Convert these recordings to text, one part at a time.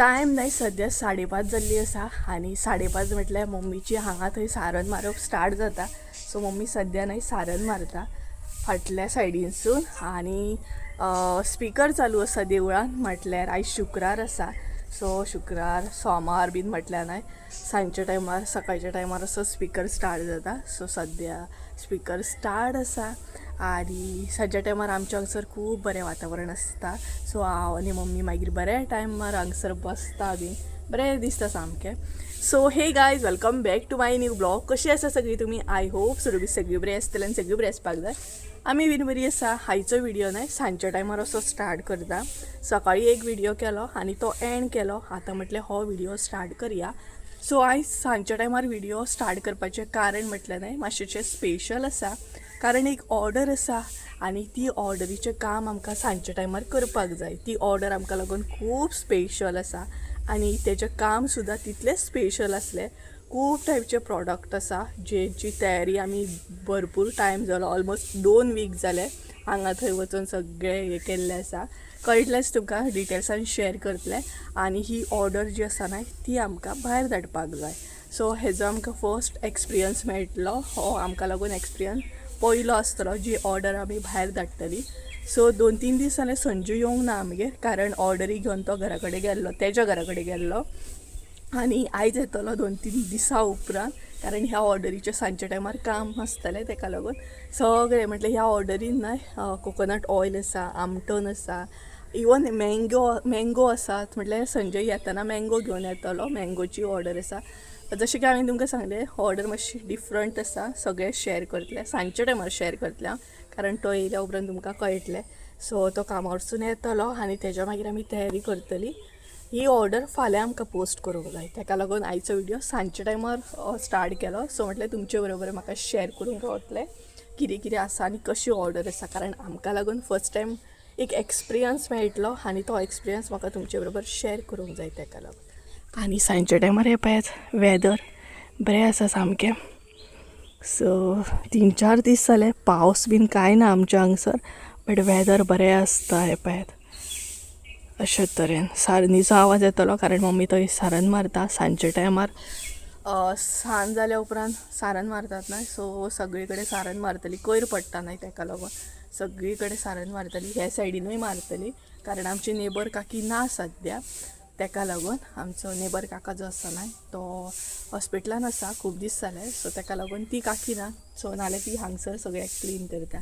Time न्हय सद्या 5:30 जाल्ली आसा आनी 5:30 म्हटल्यार मम्मीची हांगा थंय सारन मारप स्टार्ट जाता. सो मम्मी सद्या न्हय सारन मारता फाटल्या सायडीनसून आनी स्पिकर चालू आसा देवळान. म्हटल्यार आयज शुक्रार आसा. सो शुक्रार सोमार बीन म्हटल्यार न्हय सांजच्या टायमार सकाळच्या टायमार असो स्पिकर स्टार्ट जाता. सो सद्या स्पिकर स्टार्ट आसा आनी सांजच्या टायमार आमच्या हांगसर खूब बरें वातावरण आसता. सो हांव आनी मम्मी मागीर बऱ्या टायमार हांगसर बसता बीन बरें दिसता सामकें. So hey guys, welcome back to my new blog. कशी आसा सगळीं तुमी? I hope सुरबी सगळीं बरी आसतली आनी सगळीं बरी आसपाक जाय. आमी बीन बरी आसा. आयचो व्हिडियो न्हय सांजच्या टायमार असो स्टार्ट करता. सकाळी एक व्हिडियो केलो आनी तो एंड केलो. आतां म्हटलें हो व्हिडियो स्टार्ट करया. सो आयज सांजच्या टायमार व्हिडियो स्टार्ट करपाचें कारण म्हटलें न्हय मातशें स्पेशल आसा. कारण एक ऑर्डर आसा आनी ती ऑर्डरीचें काम आमकां सांजच्या टायमार करपाक जाय. ती ऑर्डर आमकां लागून खूब स्पेशल आसा आनी तेजें काम सुद्दां तितलेंच स्पेशल आसलें. खूब टायपचे प्रॉडक्ट आसा जेची तयारी आमी भरपूर टायम जालो, ऑलमोस्ट 2 वीक जाले हांगा थंय वचून सगळें हें केल्लें आसा. कळटलेंच तुमकां, डिटेल्सान शेअर करतलें. आनी ही ऑर्डर जी आसा न्हय ती आमकां भायर धाडपाक जाय. सो हेजो आमकां फर्स्ट एक्सपिरियन्स मेळटलो. हो आमकां लागून एक्सपिरियन्स पयलो आसतलो जी ऑर्डर आमी भायर धाडटली. सो 2-3 दीस जाले संजू येवंक ना आमगेर, कारण ऑर्डरी घेवन तो घरा कडेन गेल्लो, तेज्या घरा कडेन गेल्लो आनी आयज येतलो 2-3 दिसां उपरांत. कारण ह्या ऑर्डरीचें सांजच्या टायमार काम आसतलें तेका लागून सगळें म्हटल्यार ह्या ऑर्डरीन न्हय कोकोनट ऑयल आसा, आमटन आसा, इवन मँगो आसा. म्हटल्यार संजय येतना मँगो घेवन येतलो, मँगोची ऑर्डर आसा. जशें की हांवें तुमकां सांगलें ऑर्डर मातशी डिफरंट आसा. सगळें शेअर करतलें सांजच्या टायमार शेअर करतलें हांव, कारण तो येयल्या उपरांत तुमकां कळटलें. सो तो कामावरसून येतलो आनी तेज्या मागीर आमी तयारी करतली. ही ऑर्डर फाल्यां आमकां पोस्ट करूंक जाय, तेका लागून आयचो व्हिडियो सांजच्या टायमार स्टार्ट केलो. सो म्हटलें तुमचे बरोबर म्हाका शेअर करूंक गावतलें कितें कितें आसा आनी कशी ऑर्डर आसा. कारण आमकां लागून फर्स्ट टायम एक एक्सपिरियन्स मेळटलो आनी तो एक्सपिरियन्स म्हाका तुमचे बरोबर शेअर करूंक जाय तेका लागून. आनी सांजच्या टायमार हें पळयात वेदर बरें आसा सामकें. सो 3-4 दीस जाले पावस बीन कांय ना आमच्या हांगसर, बट वेदर बरें आसता. हें पळयात अशे तरेन सारनीचो आवाज येतलो कारण मम्मी थंय सारन मारता सांजच्या टायमार. सांज जाल्या उपरांत सारन मारतात न्हय, सो सगळे कडेन सारन मारतली, कोयर पडटा न्हय तेका लागून सगळी कडेन सारन मारतली. ह्या सायडीनूय मारतली कारण आमची नेबर काकी ना सद्या, तेका लागून आमचो नेबर काका जो आसा न्हय तो हॉस्पिटलान आसा खूब दीस जाले. सो तेका लागून ती काकी ना, सो नाल्यार ती हांगसर सगळ्याक क्लीन करता.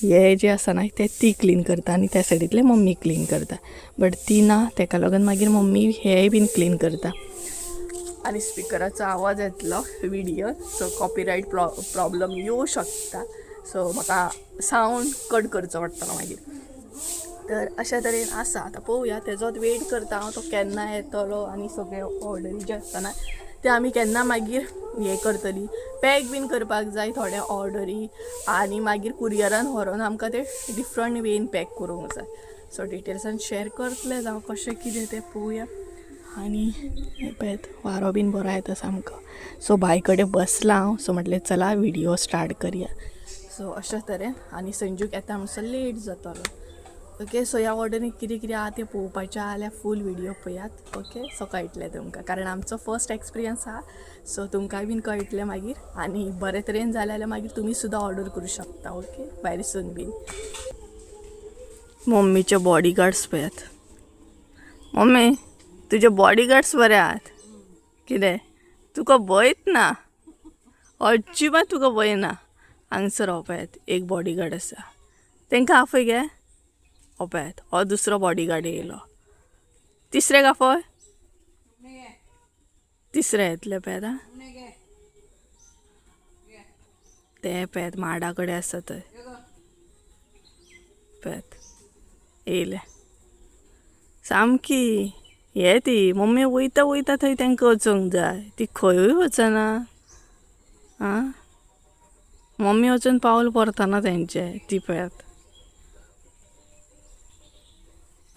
हे जे आसा न्हय ते ती क्लीन करता आनी त्या सायडींतले मम्मी क्लीन करता, बट ती ना तेका लागून मागीर मम्मी हेय बीन क्लीन करता. आनी स्पिकराचो आवाज येतलो व्हिडियोन, सो कॉपीरायट प्रॉब्लम येवं शकता. सो म्हाका सावंड कट करचो पडटलो मागीर. तर अशा तरेन आसा. आतां पळोवया, तेजोच वेट करता हांव, तो केन्ना येतलो आनी सगळे ऑर्डरी जे आसता ना ते आमी केन्ना मागीर हें करतली. पॅक बीन करपाक जाय थोडे ऑर्डरी आनी मागीर कुरियरान व्हरोन आमकां ते डिफरंट वेन पॅक करूंक जाय. सो डिटेल्सान शेअर करतलें जावं कशें कितें तें पळोवया. आनी हें पळयात वारो बीन बरो येता सामको. सो बाय कडेन बसलां हांव, सो म्हटलें चला व्हिडियो स्टार्ट करया. सो अशा तरेन आनी संजूक येता म्हणसर लेट जातलो. ओके, सो ह्या ऑर्डरीन कितें कितें आहा तें पळोवपाचें जाल्यार फूल व्हिडियो पळयात. ओके, सो कळटलें तुमकां कारण आमचो फर्स्ट एक्सपिरियन्स आहा. सो तुमकांय बीन कळटलें मागीर आनी बरे तरेन जालें जाल्यार मागीर तुमी सुद्दां ऑर्डर करूं शकता. ओके, भायरसून बीन. मम्मीचे बॉडीगार्ड्स पळयात. मम्मी तुजे बॉडीगार्ड्स बरे आहात. कितें तुका भंयच ना, अजिबात तुका भंय ना. हांगसर हो पळयात एक बॉडीगार्ड आसा, तांकां आपय गे. हो पळयात हो दुसरो बॉडीगार्ड येयलो. तिसरेक आपय, तिसरे येतले पळयात. ते पळयात माडा कडेन आसा थंय पळयात येयले सामकी. हे ती मम्मी वयता वयता थंय तांकां वचूंक जाय, ती खंयूय वचना. आं मम्मी वचून पावल परतना तेंचे. ती पळयात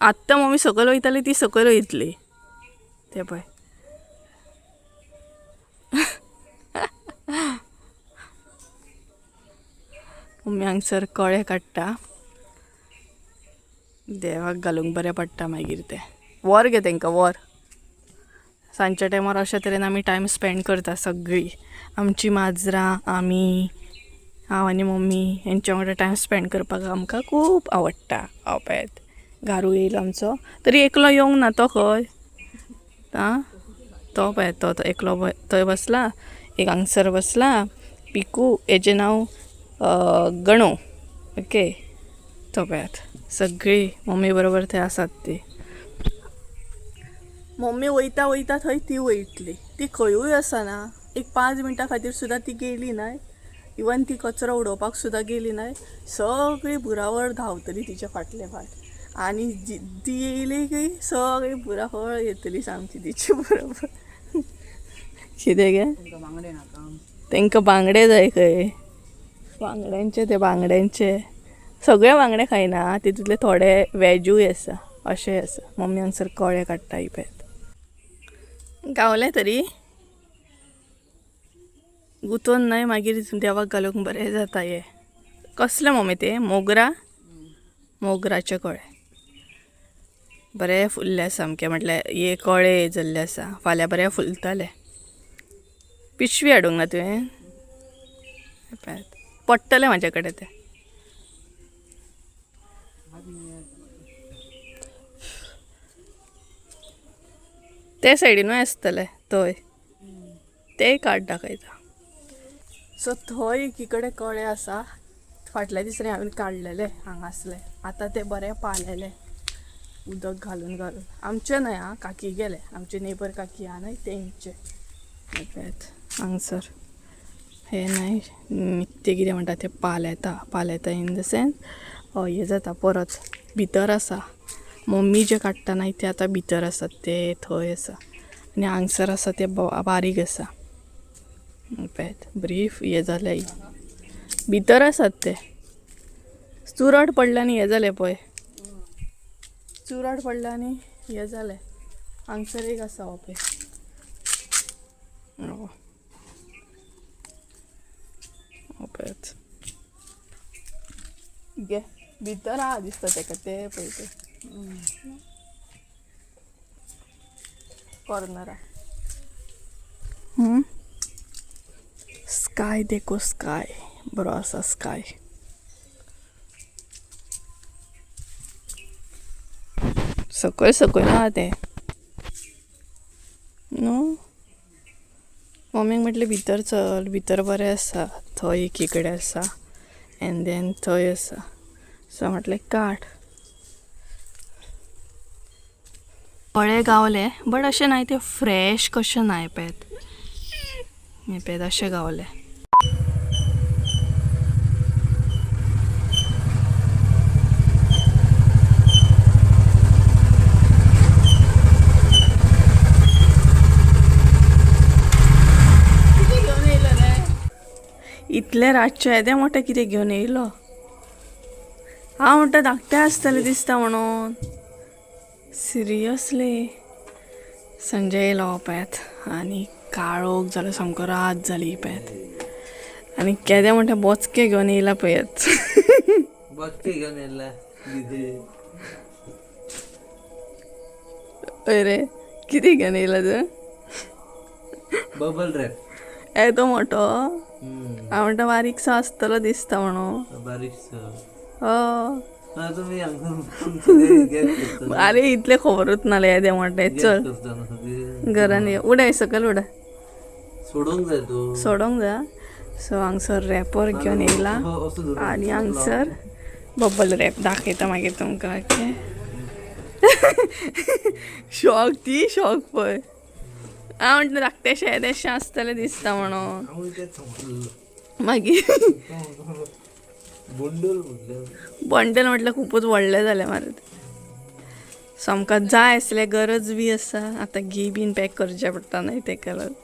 आत्तां मम्मी सकयल वयताली, ती सकयल वयतली. ते पळय मम्मी हांगसर कळे काडटा, देवाक घालूंक बरें पडटा मागीर तें. व्हर गे तांकां व्हर. सांजच्या टायमार अशा तरेन आमी टायम स्पेंड करता सगळीं. आमची माजरां, आमी, हांव आनी मम्मी हेंच्या वांगडा टायम स्पेंड करपाक आमकां खूब आवडटा. हांव पळयात घारू येयलो आमचो, तरी एकलो येवंक ना तो खंय आं, तो पळयात तो एकलो थंय बसला, एक हांगसर बसला. पिकू हेजें नांव गणो. ओके, तो पळयात सगळीं मम्मी बरोबर थंय आसात ती. मम्मी वयता वयता थंय ती वयतली, ती खंयूय आसना. एक 5 मिनटां खातीर सुद्दां ती गेली न्हय, इवन ती कचरो उडोवपाक सुद्दां गेली न्हय, सगळी भुरावळ धांवतली तिच्या फाटले फाट. आनी ती येयली की सगळी भुरावळ येतली सामकी तिचे बरोबर. कितें गे तांकां बांगडे जाय खंय, बांगड्यांचे ते बांगड्यांचे सगळे बांगडे खायना, तितूंतले थोडे वेजूय आसा अशेंय आसा. मम्मी हांगसर कळे काडटा ही पळयात. गावले तरी गुंतोवन न्हय मागीर देवाक घालूंक बरें जाता. हे कसले मम्मी ते मोगरा, मोगराचे कळे बरे फुल्ले सामके, म्हटल्यार हे कळे जाल्ले आसा, फाल्यां बरे फुलतले. पिशवी हाडूंक ना तुवें? पडटले म्हाजे कडेन ते. ते सायडीनूय आसतले थंय, तेय काड दाखयता. सो थंय एकी कडेन कळे आसा, फाटल्या दिसांनी हांवें काडलेले हांगासले, आतां ते बरे पालेले उदक घालून घालून. आमचे न्हय आं, काकी गेले, आमचे नेबर काकी आहा न्हय तेंचे. हांगसर हे न्हय नित्य कितें म्हणटा ते पालेता, पालेता इन the sense हें जाता परत भितर आसा. मम्मी जे काडटा न्हय ते आतां भितर आसात, ते थंय आसा. आनी हांगसर आसा ते बारीक आसा. पळयात ब्रीफ हें जालें, भितर आसात ते. चुरट पडलें आनी हें जालें पळय, चुरट पडलें आनी हें जालें. हांगसर एक आसा हो पळय, हो पळयात गे भितर आहा दिसता तेका, ते पळय ते कॉर्नरा. स्काय देखो, स्काय बरो आसा स्काय. सकयल सकयल आहा तें न्हू. मम्मीक म्हटलें भितर चल, भितर बरें आसा. थंय एकी कडेन आसा एन्ड then थंय आसा. सो म्हटलें काड. कळे गावले बट अशें न्हय ते फ्रेश कशें न्हय पळयात, हें पळयात अशें गावले. कितें घेवन येयलो रे इतले रातचें येदें मोठें कितें घेवन येयलो? हांव म्हणटा धाकटें आसतलें दिसता म्हणून. सिरियसली संजय येयलो पळयात आनी काळोख जालो सामको, रात जाली पळयात. आनी केदें मोठें बोचके घेवन येयला पळयात. बोचके घेवन येयला. हय रे, कितें घेवन येयला तूं? बबल रॅप येदो मोठो? हांव म्हणटा बारीकसो आसतलो दिसता म्हणून. बारीकसो. हय. तुमी अरे इतलें खबरूच नालें येदें मोठें. चल घरान यो, उडय सकयल उडय. सोडूंक जाय तूं, सोडोंक जाय. सो हांगसर रॅपर घेवन येयला आनी हांगसर बबल रॅप दाखयता मागीर तुमकां. ओके, शॉक ती शॉक पळय. हांव म्हणटा धाकटेशें येदेशें आसतलें दिसता म्हणून. मागीर बंडल म्हटल्यार खुबूच व्हडलें जालें मरे. सो आमकां जाय आसलें, गरज बी आसा. आतां घी बीन पॅक करचें पडटा न्हय तेका लागून.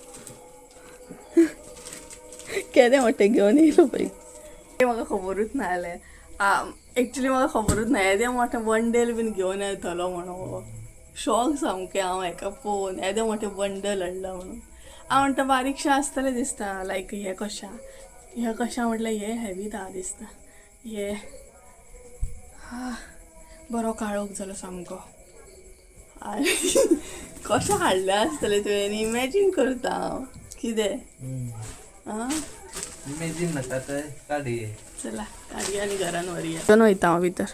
केदें मोठें घेवन येयलो पळय, म्हाका खबरूच ना जालें. एक्चुली म्हाका खबरूच ना येदें मोठें बंडल बीन घेवन येतलो म्हणून. शॉक सामकें हांव हेका पळोवन, येदें मोठें बंडल हाडलां म्हणून. हांव म्हणटा बारीकशें आसतलें दिसता, लायक हें कशें, हें कशें म्हटल्यार हें हेवी आहा दिसता. हे बरो काळोख जालो सामको. आनी कशें हाडलें आसतलें तुवें इमॅजीन करता हांव कितें. आं इमेजीन नाका तर काडी. चला काडया आनी घरान व्हरया. घेवन वयता हांव भितर.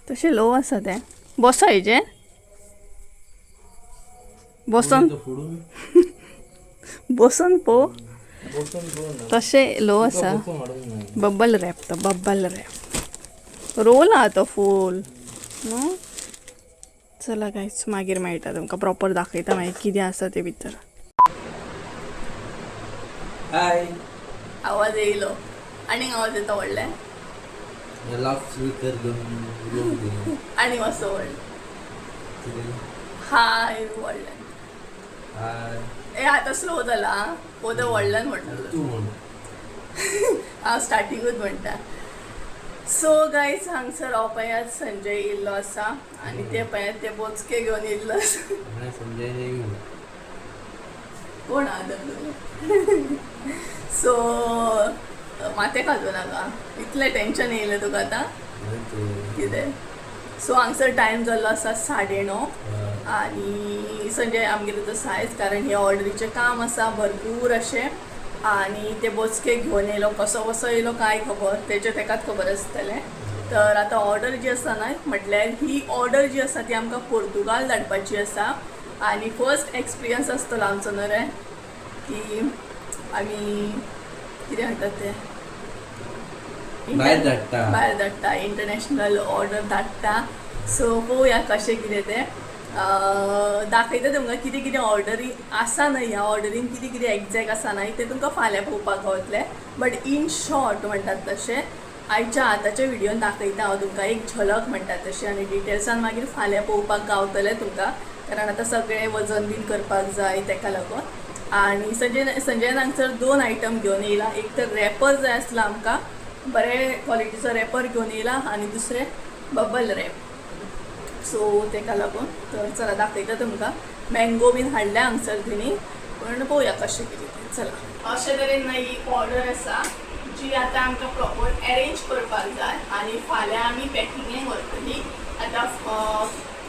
तशें लो आसा तें. बसो हेजेर बसोन. फुडून बसोन पो. बसून पळोवन ना. तशें लो आसा. बसून हाडूंक ना. बबल रॅप तो, बबल रॅप रोल आहा तो फूल न्हू. चला गायज, मागीर मेळटा तुमकां, प्रॉपर दाखयता मागीर कितें आसा तें भितर. हाय. आवाज येयलो आनीक आवाज येता व्हडले. लाउड स्पीकर घेवन उलोवंक दी. आनी मातसो व्हडलें. कितें? हाय व्हडल्यान. हाय. ए आतां स्लो जाला आं, पोवता व्हडल्यान म्हणटलो. तूं म्हण. हांव स्टार्टिंगूच म्हणटा. सो गायज, हांगसर हांव पळयात संजय येयल्लो आसा आनी ते पळयात ते बोचके घेवन येयल्लो आसा. म्हळ्यार संजय येवं. कोण आहा तो? सो माथें खाजो नाका, इतलें टेंशन येयलें तुका आतां कितें. सो हांगसर टायम जाल्लो आसा 9:30 आनी संजय आमगेर तो सायज, कारण हे ऑर्डरीचें काम आसा भरपूर अशें. आनी ते बोचके घेवन येयलो, कसो कसो येयलो कांय खबर, तेजें तेकाच खबर आसतलें. तर आतां ऑर्डर जी आसा न्हय, म्हटल्यार ही ऑर्डर जी आसा ती आमकां पोर्तुगाल धाडपाची आसा. आनी फर्स्ट एक्सपिरियन्स आसतलो आमचो न्हू रे, की आमी कितें म्हणटात तें, भायर धाडटा. भायर धाडटा, इंटरनॅशनल ऑर्डर धाडटा. सो पळोवया कशें कितें तें. दाखयता तुमकां कितें कितें ऑर्डरी आसा न्हय, ह्या ऑर्डरीन कितें कितें एग्जॅक्ट आसा न्हय तें तुमकां फाल्यां पळोवपाक गावतलें. बट इन शॉर्ट म्हणटात तशें आयच्या आतांच्या व्हिडियोन दाखयता हांव तुमकां एक झलक म्हणटात तशें, आनी डिटेल्सान मागीर फाल्यां पळोवपाक गावतलें तुमकां, कारण आतां सगळें वजन बीन करपाक जाय तेका लागून. आनी संजयन हांगसर 2 आयटम घेवन येयला. एक तर रॅपर जाय आसलो आमकां, बरे क्वॉलिटीचो रॅपर घेवन येयला, आनी दुसरें बबल रॅप. सो तेका लागून तर चला दाखयता तुमकां. मँगो बीन हाडल्या हांगसर तेणी, पण पळोवया कशें कितें तें. चला अशे तरेन ही ऑर्डर आसा जी आतां आमकां प्रॉपर एरेंज करपाक जाय आनी फाल्यां आमी पॅकिंगेक व्हरतली. आतां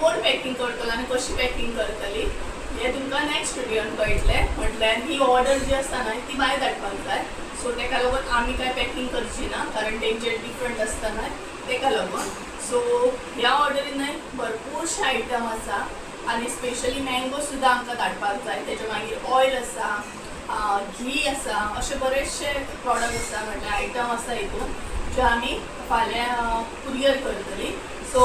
कोण पॅकींग करतलो आनी कशी पॅकींग करतली हें तुमकां नॅक्स्ट व्हिडियोन कळटलें. म्हटल्यार ही ऑर्डर जी आसा न्हय ती भायर धाडपाक जाय. सो तेका लागून आमी कांय पॅकींग करची ना, कारण तेंचे डिफरंट आसता न्हय तेका लागून. सो ह्या ऑर्डरीन न्हय भरपूरशे आयटम आसा आनी स्पेशली मँगो सुद्दां आमकां धाडपाक जाय. तेच्या मागीर ऑयल आसा, घी आसा, अशे बरेचशे प्रॉडक्ट आसा, म्हटल्यार आयटम आसा हितून जे आमी फाल्यां कुरियर करतली. सो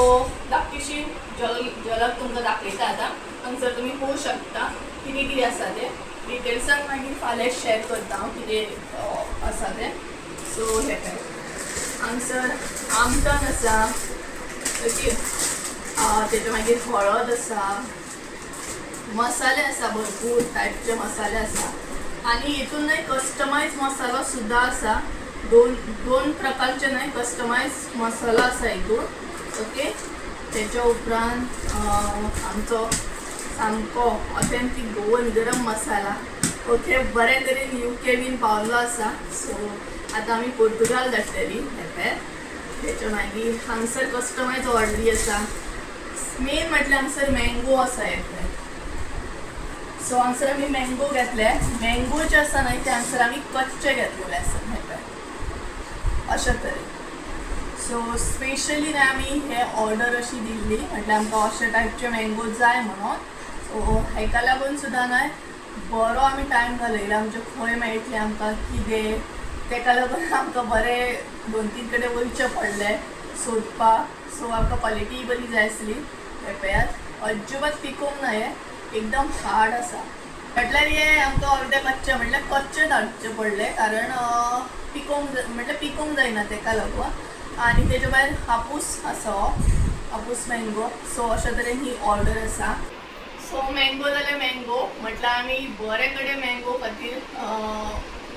धाकटीशी झलक तुमकां दाखयता आतां. हांगसर तुमी पळोवंक शकता कितें कितें आसा तें. डिटेल्सान मागीर फाल्यां शॅर करता हांव कितें आसा तें. सो हें काय हांगसर आमटण आसा, ओके, तेच्या मागीर हळद आसा, मसाले आसा, भरपूर टायपचे मसाले आसा. आनी हितून न्हय कस्टमायज मसालो सुद्दां आसा. दोन प्रकारचे न्हय कस्टमायज मसालो आसा हितून. ओके, तेच्या उपरांत आमचो सामको ऑथेंटीक गोवन गरम मसाला. ओके, बरे तरेन UK बीन पावल्लो आसा. सो आतां आमी पोर्तुगाल धाडटली हें. तेच्या मागीर हांगसर कस्टमायज ऑर्डरी आसा. मेन म्हटल्यार हांगसर मँगो आसा हें. सो हांगसर आमी मँगो घेतले. मँगो जे आसा न्हय ते हांगसर आमी कच्चे घेतलेले आसा हें अशे तरेन. सो स्पेशली न्हय आमी हे ऑर्डर अशी दिल्ली, म्हटल्यार आमकां अशे टायपचे मँगो जाय म्हणून. सो हेका लागून सुद्दां न्हय बरो आमी टायम घालयला, म्हणजे खंय मेळटलें आमकां कितें तेका लागून आमकां बरें 2-3 कडेन वयचें पडलें सोदपाक. सो आमकां क्वॉलिटी बरी जाय आसली. हें पळयात अजिबात पिकोवंक ना, हें एकदम हार्ड आसा. म्हटल्यार हें आमकां अर्दे कच्चे, म्हटल्यार कच्चे धाडचे पडले, कारण पिकोवंक म्हटल्यार पिकोवंक जायना तेका लागून. आनी तेजे भायर हापूस आसा, हो हापूस मँगो. सो अशे तरेन ही ऑर्डर आसा. सो मँगो जाल्यार मँगो म्हटल्यार आमी बरे कडेन मँगो खातीर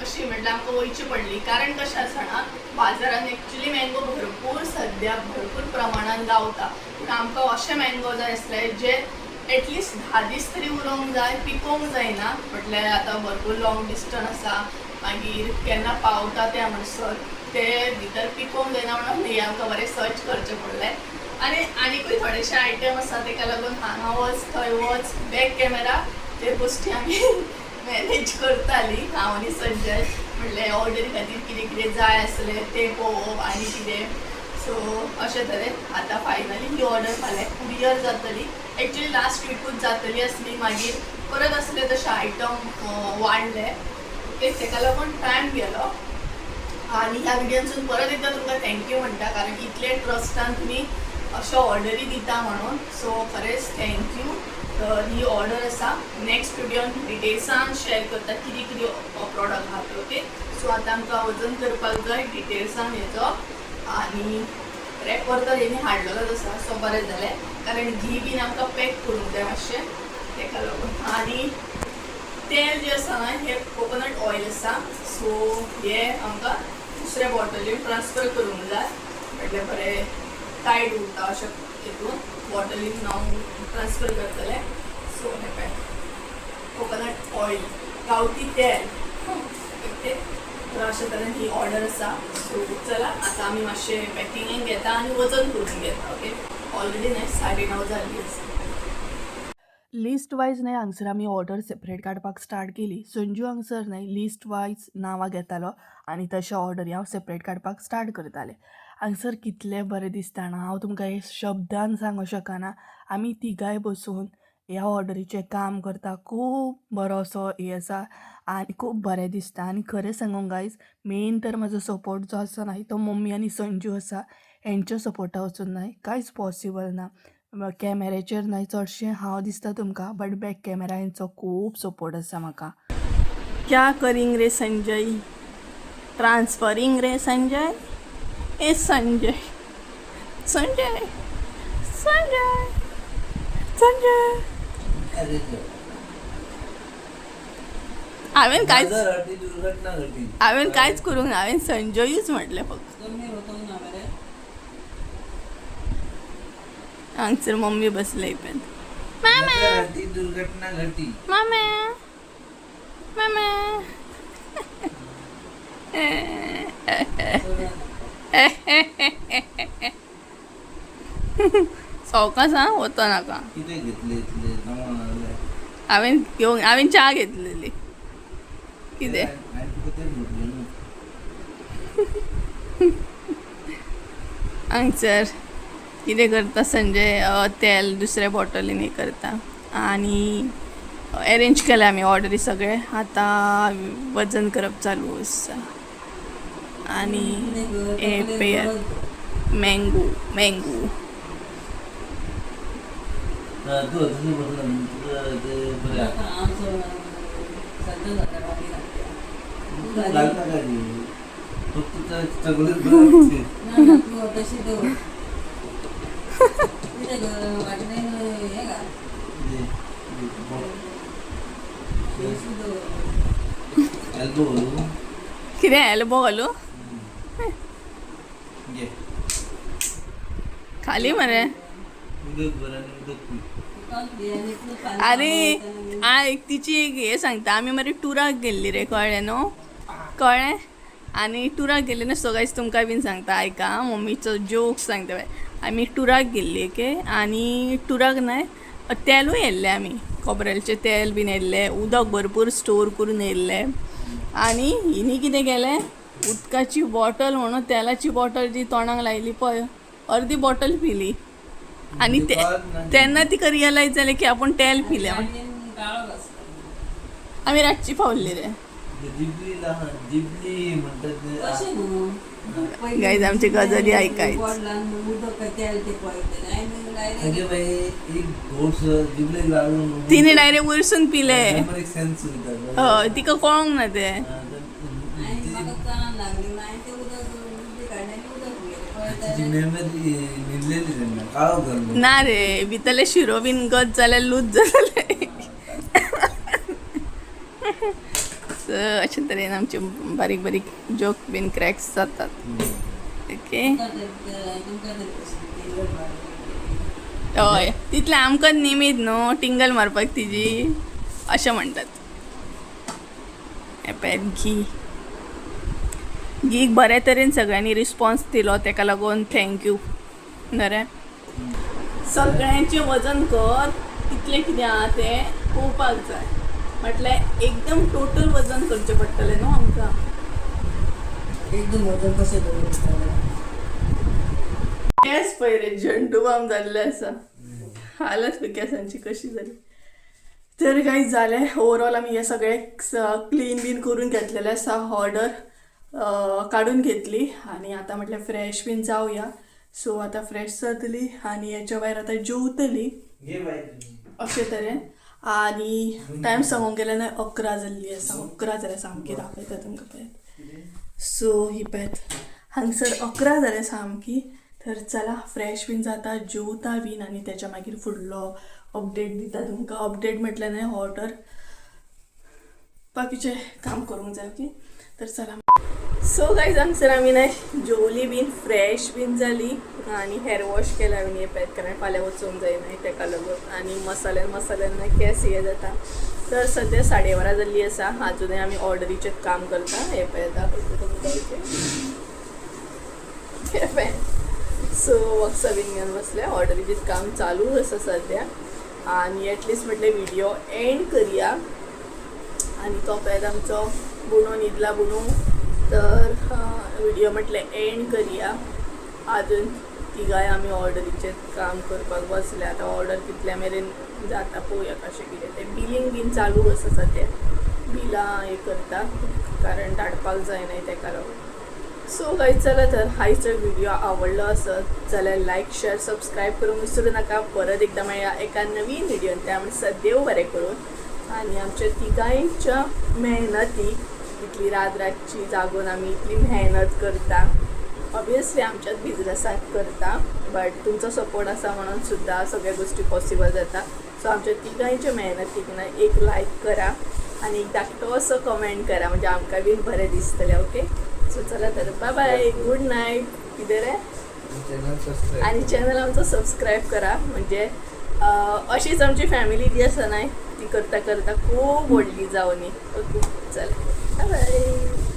अशी म्हटल्यार आमकां वयची पडली, कारण कशें आसा ना बाजारान एक्चुली मँगो भरपूर सद्या भरपूर प्रमाणान गावता, पूण आमकां अशे मँगो जाय आसले जे एटलिस्ट 10 दीस तरी उरोंक जाय, पिकोवंक जायना. म्हटल्यार आतां भरपूर लॉंग डिस्टन्स आसा, मागीर केन्ना पावता ते म्हणसर ते भितर पिकोवंक जायना म्हणून हें आमकां बरें सर्च करचें पडलें. आनी आनीकूय थोडेशे आयटम आसा तेका लागून हांगा वच थंय वच बॅक कॅमेरा ते गोश्टी आमी मॅनेज करताली हांव आनी संजय. म्हणल्यार ऑर्डरी खातीर कितें कितें जाय आसलें तें पळोवप आनी कितें. सो अशें तरेन आतां फायनली ही ऑर्डर फाल्यां कुरियर जातली. एक्चुली लास्ट विकूच जातली आसली, मागीर परत आसले तशे आयटम वाडले. ओके, तेका लागून टायम गेलो. आनी ह्या व्हिडियोनसून परत एकदां तुमकां thank you म्हणटा, कारण इतले ट्रस्टान तुमी अशो ऑर्डरी दिता म्हणून. सो खरेंच thank you. तर ही ऑर्डर आसा, नेक्स्ट व्हिडियोन डिटेल्सान शेअर करता कितें कितें प्रोडक्ट आहा ते. ओके, सो आतां आमकां वजन करपाक जाय डिटेल्सान हेजो. आनी रॅपर तर हेणी हाडलेलोच आसा, सो बरें जालें, कारण घी बीन आमकां पॅक करूंक जाय मातशें तेका लागून. आनी तेल जें आसा ना हें कोकोनट ऑयल आसा, सो हें आमकां दुसऱ्या बॉटलीन ट्रान्सफर करूंक जाय, म्हटल्यार बरें टायट उरता अशें हितून बॉटलीन हांव ट्रान्सफर करतलें. सो हें पळय कोकोनट ऑयल, गांवठी तेल. ओके, तर अशें तरेन ही ऑर्डर आसा. सो चला आतां आमी मातशें पॅकिंगेक घेता आनी वजन करून घेता. ओके, ऑलरेडी न्हय 9:30 जाल्ली आसा. लिस्ट वायज न्हय हांगसर आमी ऑर्डर सेपरेट काडपाक स्टार्ट केली. संजू हांगसर न्हय लिस्ट वायज नांवां घेतालो आनी तशें ऑर्डरी हांव सेपरेट काडपाक स्टार्ट करतालें. हांगसर कितलें बरें दिसता जाणा, हांव तुमकां हे शब्दान सांगूंक शकना. आमी तिगांय बसून ह्या ऑर्डरीचें काम करता, खूब बरो असो हें आसा आनी खूब बरें दिसता. आनी खरें सांगूंक गायज, मेन तर म्हाजो सपोर्ट जो आसा न्हय तो मम्मी आनी संजू आसा. हेंच्या सपोर्टा वचून न्हय कांयच पॉसिबल ना. कॅमेऱ्याचेर न्हय चडशें हांव दिसता तुमकां, बट बॅक कॅमेरा हेंचो खूब सपोर्ट आसा म्हाका. क्या करिंग रे संजय, ट्रान्सफरिंग रे संजय, ए संजय संजय संजय संजय. अरे हांवें कांयच नजर हटी दुर्घटना घटी. हांवें कांयच करूंक ना, हांवें संजयूच म्हटलें फक्त. हांगसर मम्मी बसले पण. नजर हटी दुर्घटना घटी. मामा मामा सवकास आं, वतो नाका. कितें घेतले इतले सामान हाडले? हांवें घेवंक, हांवें च्या घेतलेली कितें. हांवें तुका तेच म्हटलें न्हू. हांगसर कितें करता संजय, तेल दुसऱ्या बॉटलीन हें करता. आनी एरेंज केलें आमी ऑर्डरी सगळें, आतां वजन करप चालू आसा. आनी हे पेयर मँगो मँगो. हा, तू तसं बसला ना, तुझं ते बरं आहे. तू घाल नका रे. फक्त त्या सगळेच बरं. दे, दे, बघ. एल्बो घालू. कितें एल्बो घालू? घे. खाली मरे. उदक भर आणि उदक पी. अरे आयक, तिची एक हें सांगता. आमी मरे टुराक गेल्ली रे, कळ्ळें न्हू, कळ्ळें. आनी टुराक गेल्ली न्हू, सो गायज तुमकां बीन सांगता, आयका आं, मम्मीचो जोक सांगता पळय. आमी टुराक गेल्ली, ओके, आनी टुराक न्हय तेलूय येयल्लें, आमी खोबरेलचें तेल बीन येयल्लें, उदक भरपूर स्टोर करून येयल्लें. आनी हिनी कितें केलें, उदकाची बॉटल म्हणून तेलाची बॉटल जी तोंडाक लायली पळय, अर्दी बॉटल पिली. आनी ते तेन्ना तिका रियलायज जालें की आपूण तेल पिलें म्हण. आमी रातची पावल्ली रे. जिबली लहान जिबली म्हणतात ते. गाईज, आमची गजाली ऐकायच. अगे बाई, एक घोट जिबलेक लागून तिने डायरेक्ट वरसून पिले. नंबर एक सेन्स वयता. हय, तिका कळोंक ना ते. हा, तर तिची मेमरी न्हिदलेली तेन्ना काळोख जाल्लो. ना रे, भितरले शिरो बीन गत जाल्यार लूज जालें. सो अशे तरेन आमचे बारीक बारीक जोक बीन क्रॅक्स जातात. ओके, हय, तितलें आमकां निमीत न्हू टिंगल मारपाक तिजी, अशें म्हणटात. हें पळयात घी. गीक बरे तरेन सगळ्यांनी रिस्पॉन्स दिलो, तेका लागून thank you. बरें, सगळ्यांचें वजन कर, कितलें कितें आहा तें पळोवपाक जाय. म्हटल्यार एकदम टोटल वजन करचें पडटलें न्हू आमकां. एकदम वजन कशें दवरता? केंस पळय रे, झंडू बाम जाल्ले आसा. हालत पळय केंसांची कशी जाली. तर काही जालें, ओवरऑल आमी हे सगळें क्लीन बीन करून घेतलेलें आसा, ऑर्डर काडून घेतली आनी आतां म्हटल्यार फ्रेश बीन जावया. सो आतां फ्रेश जातली आनी हेच्या भायर आतां जेवतली. घे बाई तुजी. अशे तरेन. आनी टायम सांगूंक गेल्यार न्हय 11 जाल्ली आसा, 11 जाल्या सामकी. दाखयता तुमकां, पळयात. सो ही पळयात, हांगसर 11 जाल्या सामकी. तर चला, फ्रेश बीन जाता, जेवता बीन आनी तेच्या मागीर फुडलो अपडेट दिता तुमकां. अपडेट म्हटल्यार न्हय ऑर्डर, बाकीचें काम करूंक जाय. ओके, तर चला. सो गायज, हांगसर आमी न्हय जेवली बीन, फ्रेश बीन जाली आनी हेर वॉश केला बीन. हे पळयात, कारण फाल्यां वचूंक जाय न्हय तेका लागून. आनी मसाल्यान मसाल्यान न्हय केंस हे जाता. तर सद्या 12:30 जाल्ली आसा, आजुनूय आमी ऑर्डरीचें काम करता. हे पळयात, दाखयता तुमकां इथे. हे पळयात. सो वक्सां बीन घेवन बसल्या, ऑर्डरीचें काम चालू आसा सद्या. आनी एटलिस्ट म्हटलें व्हिडिओ एंड करया. आनी तो पळयात आमचो बुणो न्हिदला बुणू. तर व्हिडिओ म्हटलें एंड करया. अजून तिगाय आमी ऑर्डरीचें काम करपाक बसले. आतां ऑर्डर कितल्या मेरेन जाता पळोवया, कशें कितें तें. बिलींग बीन चालू आसा सद्या, बिलां हें करता, कारण धाडपाक जाय न्हय तेका लागून. सो गायज, चला तर, आयचो व्हिडिओ आवडलो आसत जाल्यार लायक, शेअर, सबस्क्रायब करूंक विसरूं नाका. परत एकदां मेळया एका नवीन व्हिडियोन. त्या म्हणसर देव बरें करून. आनी आमच्या तिगांयच्या मेहनतीक, इतली रात रातची जागून आमी इतली मेहनत करता, ऑब्वियसली आमच्याच बिजनसाक करता, बट तुमचो सपोर्ट आसा म्हणून सुद्दां सगळ्या गोश्टी पॉसिबल जाता. सो आमच्या तिगांयच्या मेहनतीक ना एक लायक करा आनी एक धाकटो असो कमेंट करा, म्हणजे आमकां बीन बरें दिसतलें. ओके, सो चला तर, बाय बाय, गुड नायट. कितें रे? Channel subscribe. आणि चॅनल आमचो सबस्क्रायब करा, म्हणजे अशीच आमची फॅमिली जी आसा न्हय, ती करता करता खूब व्हडली जावनी. ओके, चला, बाय बाय.